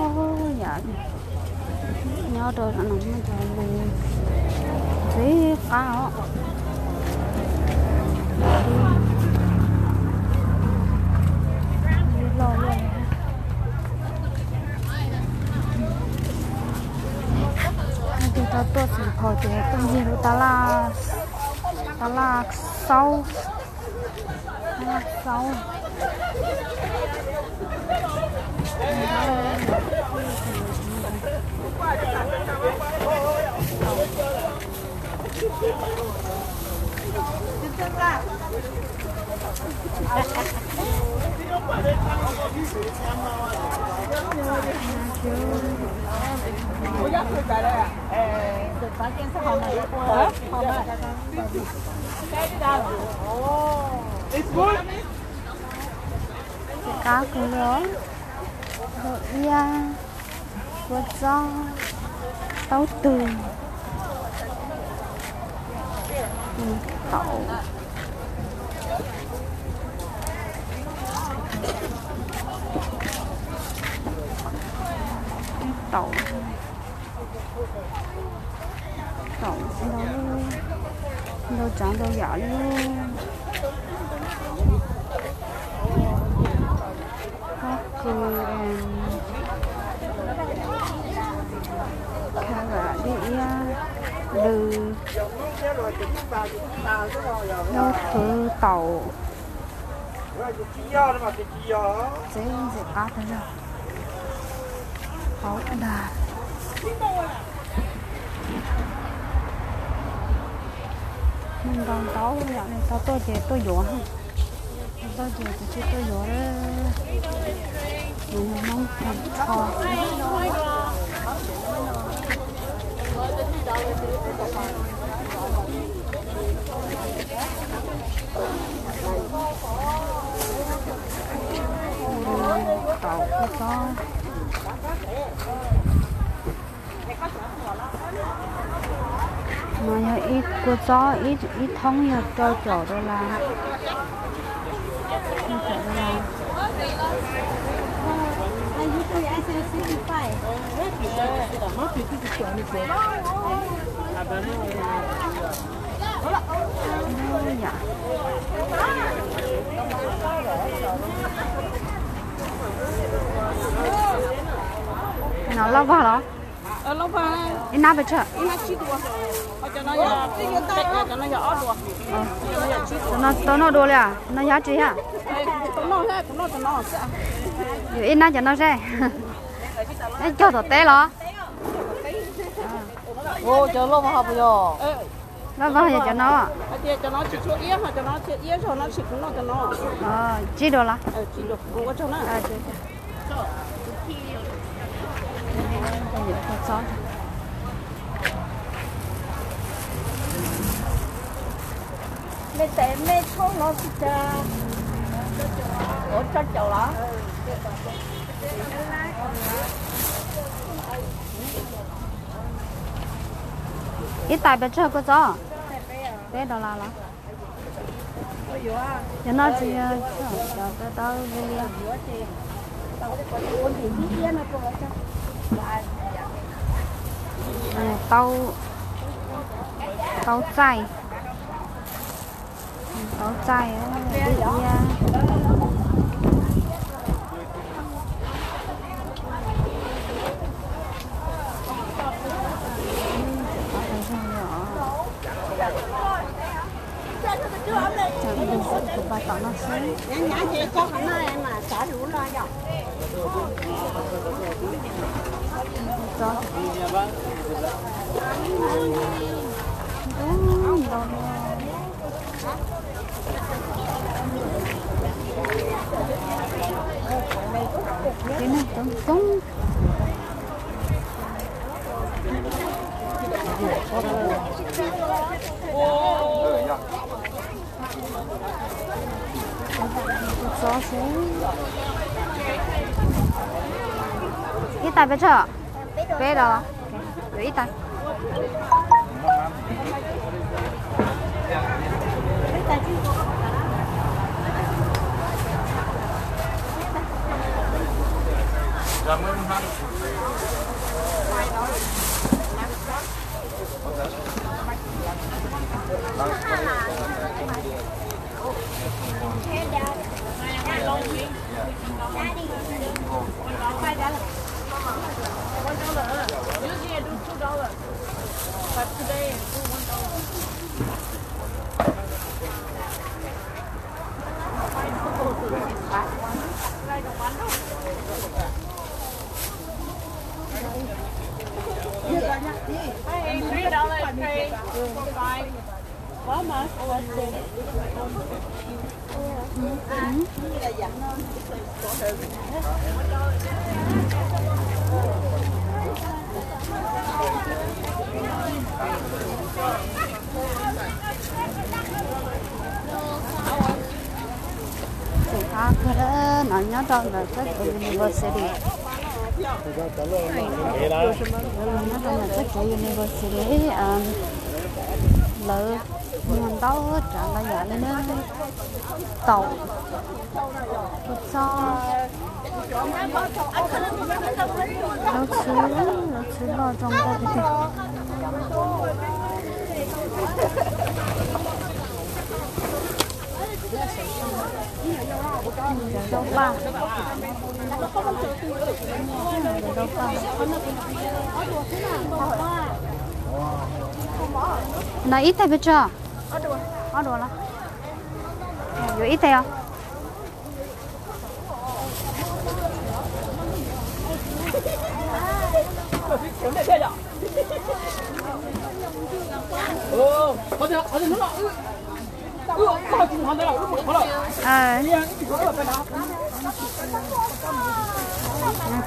Yam nyob rau no ntxim qab os. Tus tau tuaj xeem phaum ces tuaj ncig lub tab laj, tab laj xaub, tab laj xaub. Qab kawg li, hauv iab, kua txob, taub twg, taum, taum, taum ntau, ntau tsav ntau yam li. Pob kws, kha vam, dib iab, lws, zaub fwv, taum. Txev ntxim qab tag zog. Hauv dag. Neeg nkaus ntau yam li tau tuaj ces tuaj yuav, tau tuaj ces tsis tuaj yuav. Nws yog Hmoob tag nrho. Taum kua txob. No yog ib kua txob, ib thoob yog rau caum dollar. Rau caum dollar. No loj vog los? Ib nab pes tsawg? Tau noj dua li a, no yog dab tsi thiab? Yuav ib nab cov no seb. Cog tom teb los? Loj vog yog cov no. Tsib dua los? Ib tais pes tsawg kua txob? Peb dollar los? Cov no tsis yog cov taub taub li li. Taub, taub txaij, taub txaij, dib iab. Tus paj tom no xwb. Tib neeg coob coob. Ib tais pes tsawg? Peb los? Yuav ib tais. Usually I do two dollars, but today I do one dollar. Hey, three dollars, three for five. Mama, what's this? Tus qab kawg no nyob rau ntawm Txawj Kev University. Nyob rau ntawm Txawj Kev University, lawv muag ntau tsav ntau yam li na, taum, kua txob, lub txwb, lub txwb loj zoo nkauj tiag tiag. Cov zaub paj, cov zaub paj. No ib tais pes tsawg? Ob duas los? Yuav ib tais os.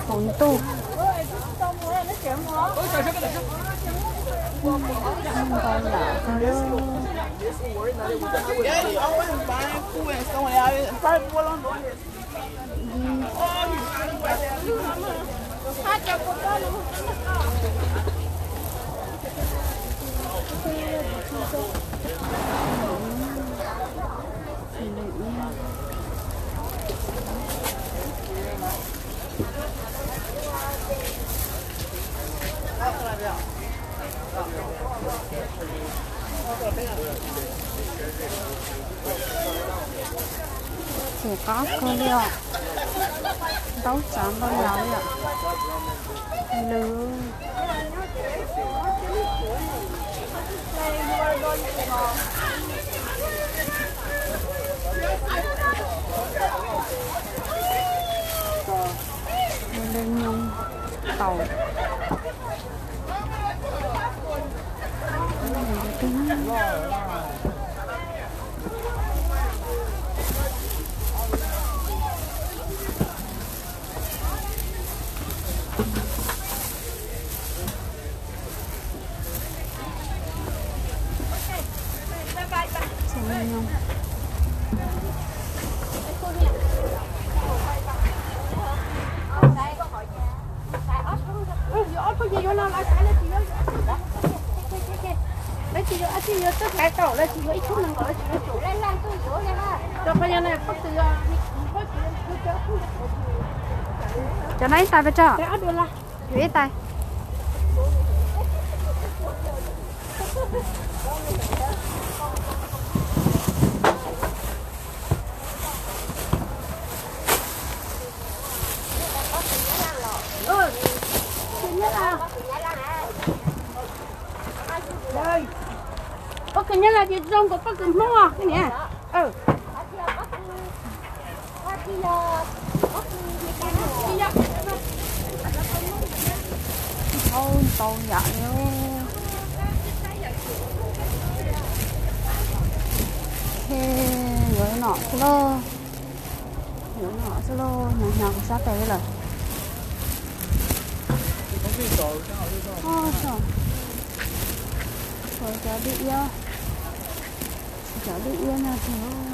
Hauv ntuj. Ntau yam kawg li. Txiv qab kawg li os. Ntau tsav ntau yam li os. Lwm. Lwm nyob tau. Cov no ib tais pes tsawg? Yuav ib tais. Pob kws Nyab Laj ces zoo nkaus pob kws Hmoob os niam. Ntau ntau yam li. Yuav nom xwb lauj. Yuav nom xwb lauj, hnyav hnyav kuv sab tes li lawm. Cov dib iab, cov dib iab no tiag.